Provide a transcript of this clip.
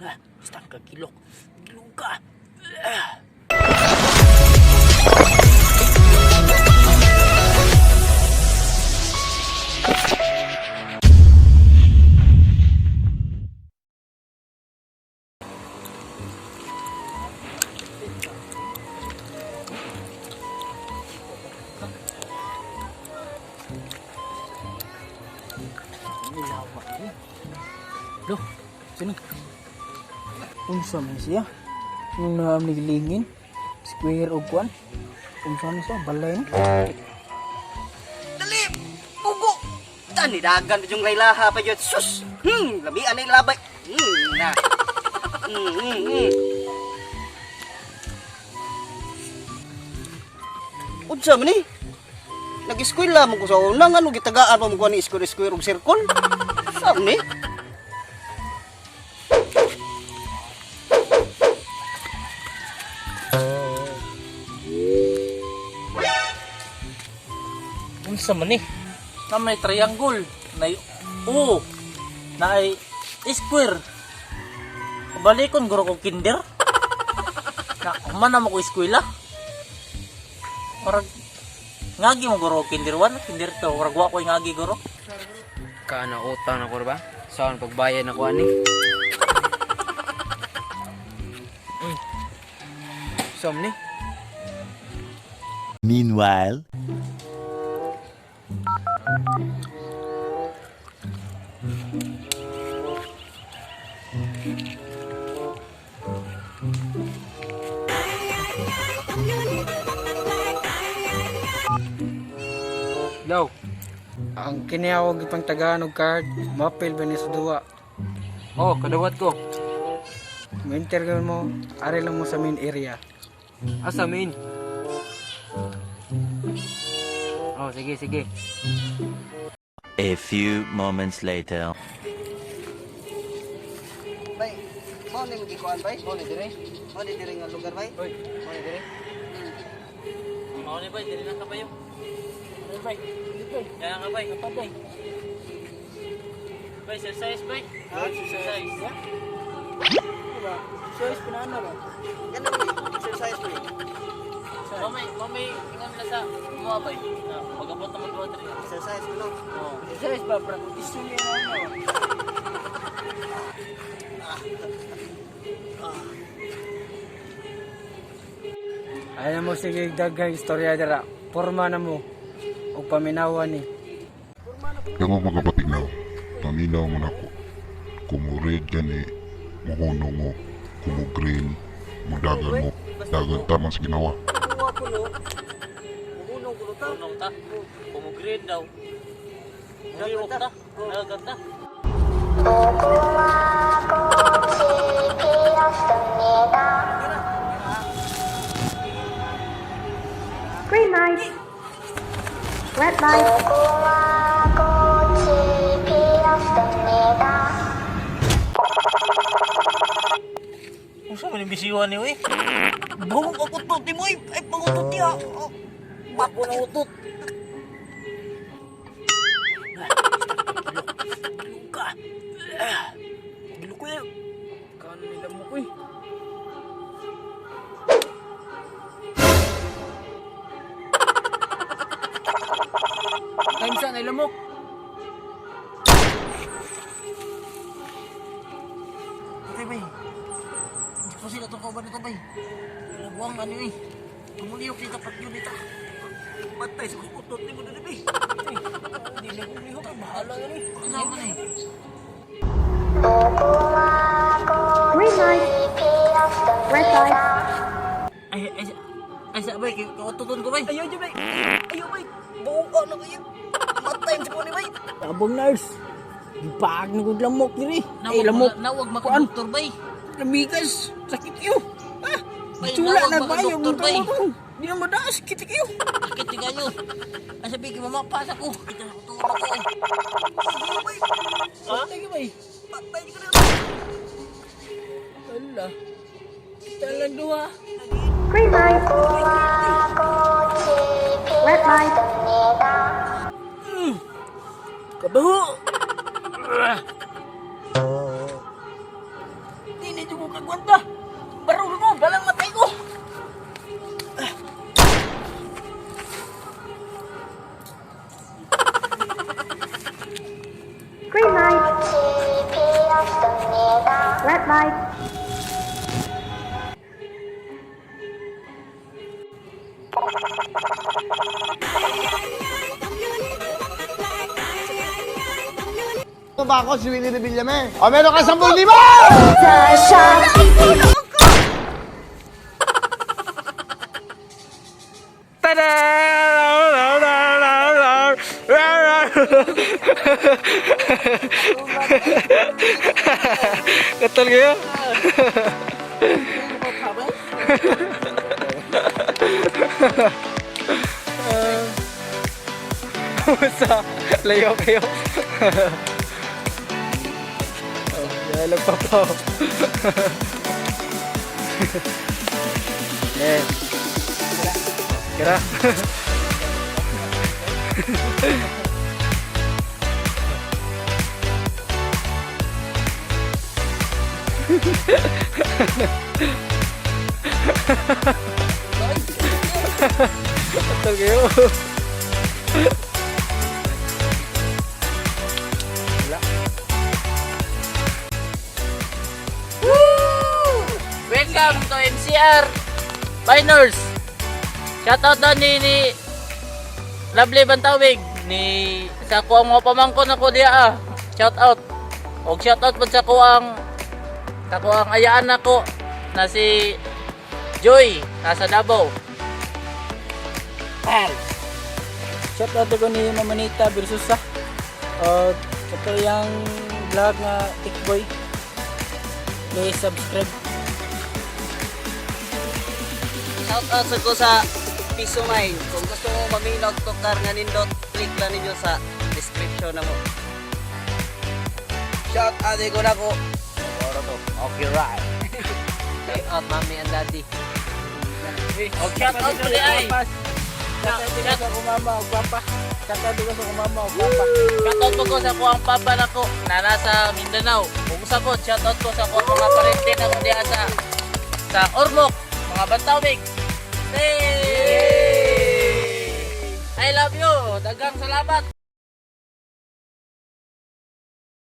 Ah, basta kagilok. Gilok ka. Ah. Nilawa ni. Lo, sino? Unsa man siya? Nung naamig lingin, square og kwan. Unsa ni siya? Balay ni. Dali! Pugo! Tani dagan pa yung laylaha pa yun. Sus! Lamian na yung labay. Na. Unsa man ni? Nag-eskwela mo ko sa una nga no gitagaan pa mo ko ni square square og circle. Saan ni? Unsa man ni? Na may triangle, na O, na ay square. Balikon guro ko kinder. Na human na mo ko eskwela. Murag ngagi mo guro kinder 1, kinder 2, murag wa ko'y ngagi guro. Kana utang na ko ba? Saan pagbayad na ko ani? Uy. Som ni? Meanwhile, Law. Ang kini ako gipang tagaan og card, mapil ba ni sa duwa. Oh, kadawat ko. Mo-enter ka mo, ari lang mo sa main area. Asa main? Oh, sige, sige. A few moments later. Bay, mao ni gikuan bay? Mao ni dire? Mao ni dire nga lugar bay? Uy, Mao ni dire? Mao ni bay, dili na ka bayo. Bay, yan ka bay, kapag bay. Bay, exercise bay. Exercise. Diba? So, is pinana ba? Ganun ni exercise mo ni. Mamay, ingon na sa mga bay. Na, Pag-abot na mo 2, 3. Exercise mo no. Oh. Exercise ba? Para kung iso niya na ano. Ay mo sige daghang istorya dira. Porma na mo og paminawan ni. Kamo mga patignaw, paminaw mo nako. Kung mo red gani, muhuno mo. Kung mo green, mudagan mo. Dagan tamang sa ginawa. Kuha ko no. Muhunong ko no ta. Unong ta. Pumugreen daw. Mulihok ta. Dagan ta. Green light. Red light. Unsa man yung bisiwan ni uy? Buhok ako to, timoy. Ay, pangutot niya. Oh, Bako na utot. Gilok ka. Ah. Gilok ko yan. Kano nila mo uy. Time sa nailamok. Okay bay. Hindi ko sila itong kauban nito bay. Nagwang ano eh. Kumulihok ni tapat yun ita. Patay sa utot ni mo dili bay. Hindi na kumulihok. Bahala na eh. Ano man eh. Green light. Red light. Ay, ay, ay, sa bay. Kaututon ko bay. Ayaw dyan bay. Ayaw bay. Buhok na kayo. Matay sa ko ni bay. Tabang nurse. Gipag na kong lamok diri. Ay, lamok. Nawag makadoktor bay. Lamigas. Sakit iyo. Ah, Bay, Tsula nawag na ba yung makadoktor bay. Di na madaas. Sakit iyo. Sakit ni kayo. Ay sabi kay mama pas ako. Kita na ko ako. Ha? Patay ka bay. Patay ko na. Ala. Kita lang duha. Green light. Red light. Kabaho. Di na Aguanta! Barol mo, balang matay ko! Green light. Red light. Ano ba ako si Willie Revillame? O meron ka 10,000! Tada! Katal kayo? Sa layo kayo. Oh, dialog pa po. Eh. Kira. Katal kayo. Welcome to MCR Biners. Shoutout daw ni Lovely Bantawig ni sa kuang mga pamangkon ako diya ah. Shoutout. Og shoutout pud sa kuang ayaan nako na si Joy nasa Davao. Shout out ko ni Mamanita Versusa. O ito yung vlog nga Tikboy. Please subscribe. Shout out sa ko sa Piso Mine. Kung gusto mo maminaw to car nga nindot, click lang ninyo sa description na mo. Shout out ko na ko. Okay, right. Shout out mami and daddy. Og shout out pud ay. Shout out ko sa kumama o papa. Shout out ko sa kumama o papa. Shoutout po ko sa kuang papa nako na nasa Mindanao. Ug usa po, shoutout ko sa kuang mga parente nako diha sa Ormoc, mga Bantawig. Hey! I love you. Daghang salamat.